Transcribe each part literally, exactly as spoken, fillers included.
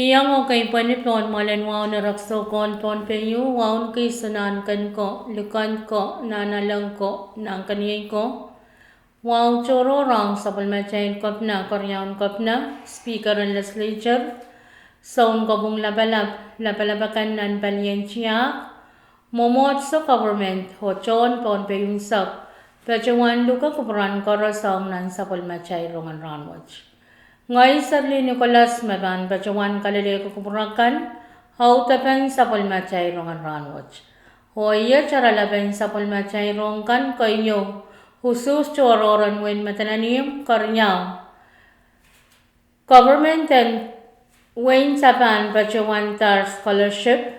Iang oh kei pwehn pohn mwoalen wahu en erekiso ko en Pohnpei, wahu en kei, Sounkoa, Kenko, Likend ko, Nahnalek ko, Nahnkeniei ko, wahu tohrohr ong sapwellimatail kepina, keriaun kepina, speaker en legislature, sounkopwung lapalap, lapalap akan nan palien tiahk, mwomwohdiso, government, oh tohn Pohnpei unsek, patohwan luke kupwuramwail koaros ong nan sapwellimatail rongen rahnwet. Ngehi Serlin Nicholas me pahn patohwan kalelehki kupwur akan, audepen sapwellimatail rongen rahnwet. Oh iet oaralapen sapwellimatail rohng kan keieu: usuhs tohrohr en wehin Madolenihmw, keriau, government en wehin Japan patohwan dar scholarship,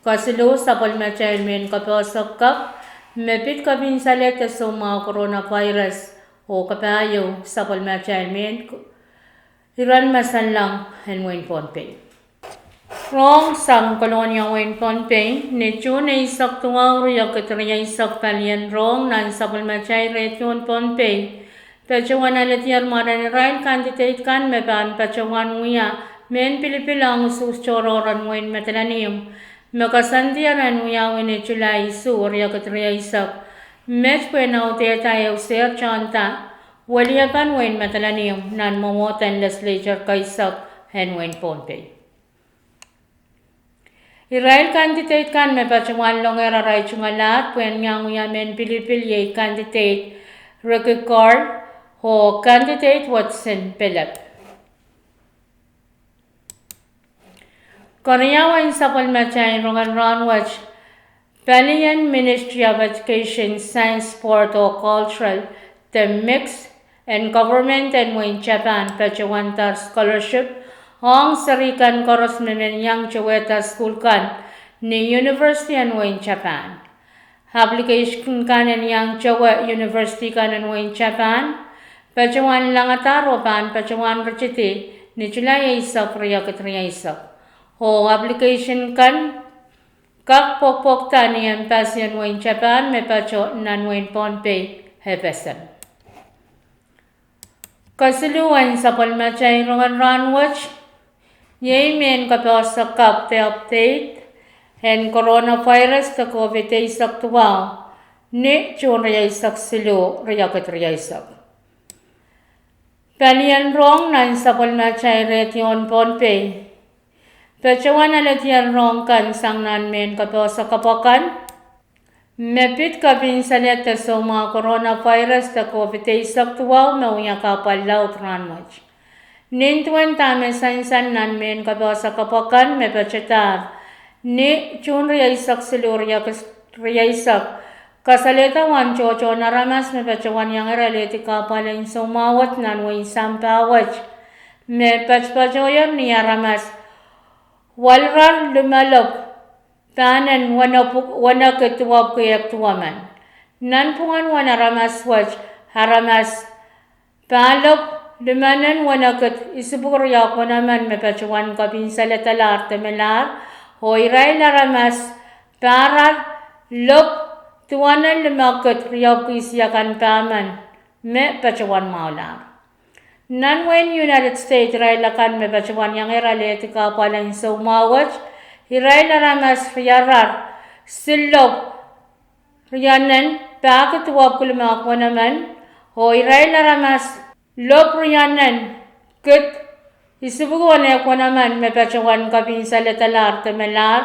kesiluh sapwellimatail mehn kapehse kak me pid kepinsalehda soumwahu coronavirus, oh kapahieu sapwellimatail mehn iren masanlahng en wehin Pohnpei. Rohng sang Kolonia, wehin Pohnpei, ni June eisek duwau, riekid rieisek. Palien rohng nan sapwellimatail redio en Pohnpei patohwan aledier mwaren irail candidate kan me pahn patohwan wia mehn pilipil ong usuhs tohrohr en wehin Madolenihmw, me koasoandier en wiawi ni Sulai isuh, riekid rieisek, met pwehn audehda ehu sehr tohnda weliepen wehin Madolenihmw nan mwomwohden legislature keisek en wehin Pohnpei. Irail candidate kan me patohwan longehr arail tungoal pwehn iang wia mehn pilipil iei candidate Ricky Carl oh candidate Watson Philip. Keriau en sapwellimatail rongen rahnwet: palien Ministry of Education, Science, Sport oh Cultural, de mix, en government en wehin Japan patohwan dar scholarship ong seri kan koaros me men iang towehda sukuhl kan ni university en wehin Japan. Application kan en iang towe university kan en wehin Japan patohwan langadahr oh pahn patohwan ritidi ni Sulai eisek, riekid rieisek. Oh application kan kak pwokpwokda ni embassy en wehin Japan me patoh nan wehin Pohnpei, FSM. Kesiluh en sapwellimatail rongen rahnwet: iei mehn kapehse kak de update en coronavirus de COVID eisek duwau ni June rieisek siluh, riekid rieisek. Palien rohng nan sapwellimatail redio en Pohnpei patohwan aledier rohng kan sang nan mehn kapehse kapw akan me pid kepinsalehda soumwahu coronavirus de COVID eisek duwau me wia kahpwal laud rahnwet. Nin duwen dahme sansal nan mehn kapehse kapw akan me patohdahr ni June rieisek siluh, riekid rieisek, kasalehda uwen tohtohn aramas me patohwan iangehr alehdi kahpwal en soumwahu wet nan wehin sampah wet, me patopatohier ni aramas walirar limelopw pahnen wenepwiki duwepwiki ehk duwemen. Nanpwungen uwen aramas wet, aramas pahlopw limenen wenepwiki isipwiki riehk wenemen me patohwan kepinsaledalahr de melahr, oh irail aramas pahrar lopw duwenen limepwiki riepwiki isiakan pahmen me patohwan mwahulahr. Nan wehin United States, irail akan me patohwan iangehr alehdi kahpwal en soumwahu wet, irail aramas riarar silopw rienen pahki duwepwiki limehk wenemen, oh irail aramas lopw rienen kid isipwiki wenehk wenemen me patohwan kepinsaledalahr de melahr,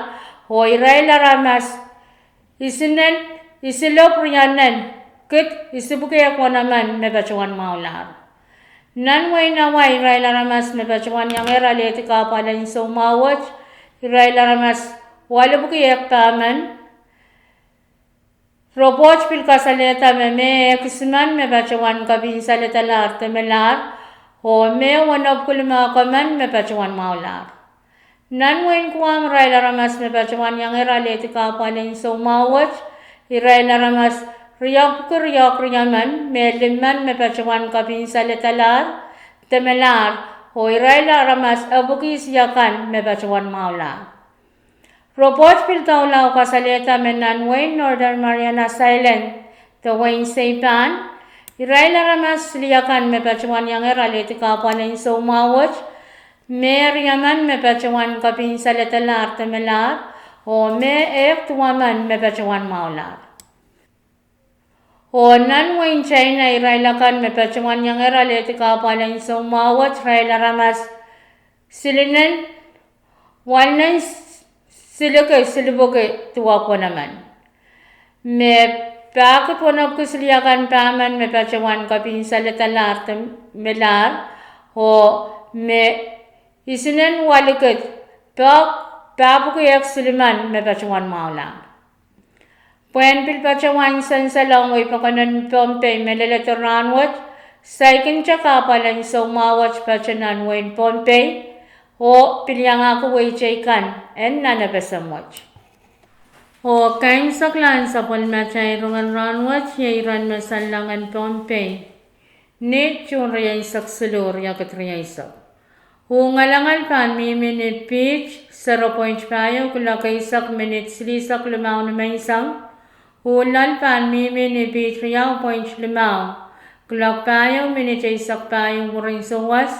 oh irail aramas isinen isilopw rienen kid isipwiki ehk wenemen me patohwan mwahulahr. Nan wehin Hawaii, irail aramas me patohwan iangehr alehdi kahpwal en soumwahu wet, irail aramas waluhpwiki ehk pahmen. Repwoht pil kasalehda me mehn ehk isimen me patohwan kepinsaledalahr de melahr, oh mehn wenepwiki limehk emen me patohwan mwahulahr. Nan wehin Guam, irail aramas me patohwan iangehr alehdi kahpwal en soumwahu wet, irail aramas riepwiki riehk riemen, mehn limmen me patohwan kepinsaledalahr de melahr, oh irail aramas epwiki isiakan me patohwan mwahulahr. Repwoht pil doula kasalehda me nan wehin Northern Mariana Islands de wehin Saipan, irail aramas siliakan me patohwan iangehr alehdi kahpwal en soumwahu wet, me riemen me patohwan kopin saledalahr de melahr, oh me ehk duwemen me patohwan mwahulahr. Oh nan wehin China irail akan me patohwan iangehr alehdi kahpwal en soumwahu wet irail aramas silinen, walinen silike silipwuki duwau pwonemen. Me pahki pwonopwuki siliakan pahmen me patohwan kopin saledalahr de melahr, oh me isinen walikid pahpwuki ehk silimen me patohwan mwahulahr. Pwehn pil patohwan sansalohng wehi pokon en Pohnpei me leledo rahnwet, saikinte kahpwal en soumwahu wet patohwan nan wehin Pohnpei, oh pil iangahki wehi teikan en nan FSM wet. Oh kaimwiseklahn sapwellimatail rongen rahnwet iei iren me sanlengen Pohnpei ni June rieisek siluh, riekid rieisek. Uh ngalangal pahn mihmi ni piht sero point pahieu kuloak eisek minit silihsek limau nimenseng. Uh loal pahn mihmi ni piht riau point limau kuloak pahieu minit eisek pahieu mwurin souwas.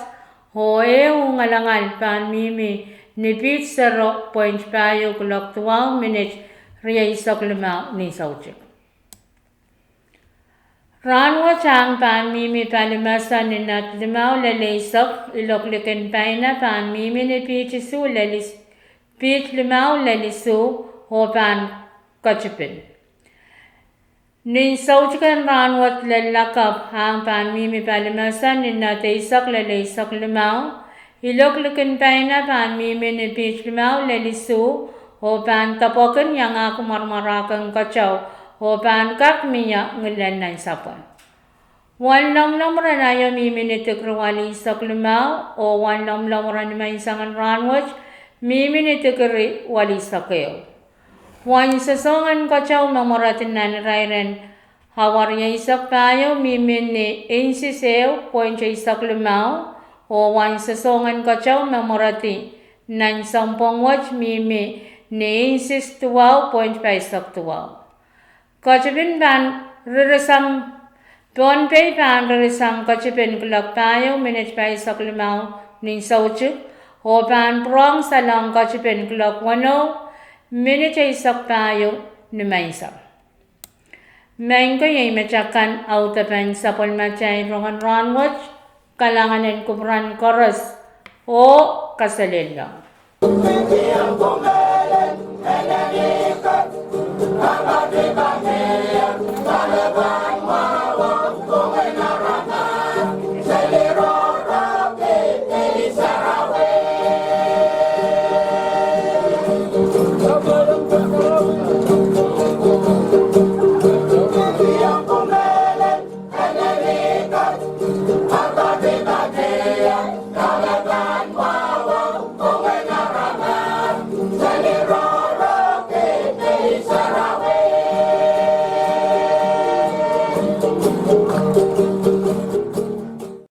Oh eh uh ngalangal pahn mihmi ni piht sero point pahieu kuloak duwau minit rieisek limau ni soutik. Rahnwet ahng pahn mihmi palimese ni nat limau lel eisek, ilok likin paina pahn mihmi ni piht isuh lel is- piht limau lel isuh, oh pahn ketipin. Nin soutik en rahnwet lel lakapw ahng pahn mihmi palimese ni nat eisek lel eisek limau, ilok likin paina pahn mihmi ni piht limau lel isuh, oh pahn depwekin iangahki mwaramwarahken keteu, oh pahn kak mie ngilen nansapwe. Wen lomwlomw ren aio mihmi ni dikri waleisek limau, oh wen lomwlomw ren nimenseng en rahnwet mihmi ni dikri waleisek ehu. Wen sosohng en keteu me mweredi nan irairen awa rieisek pahieu mihmi ni inches ehu point eisek limau, oh wen sosohng en keteu me mweredi nan sounpwong wet mihmi ni inches duwau point paisek duwau. Ketipin pahn ririsang, Pohnpei pahn ririsang ketipin kuloak pahieu minit paisek limau nin soutik, oh pahn pwurehng salong ketipin kuloak weneu minit eisek pahieu nimenseng. Maing ko, iei metakan audepen sapwellimatail rongen rahnwet. Kalahngan en kupwuren koaros oh kaselehlie.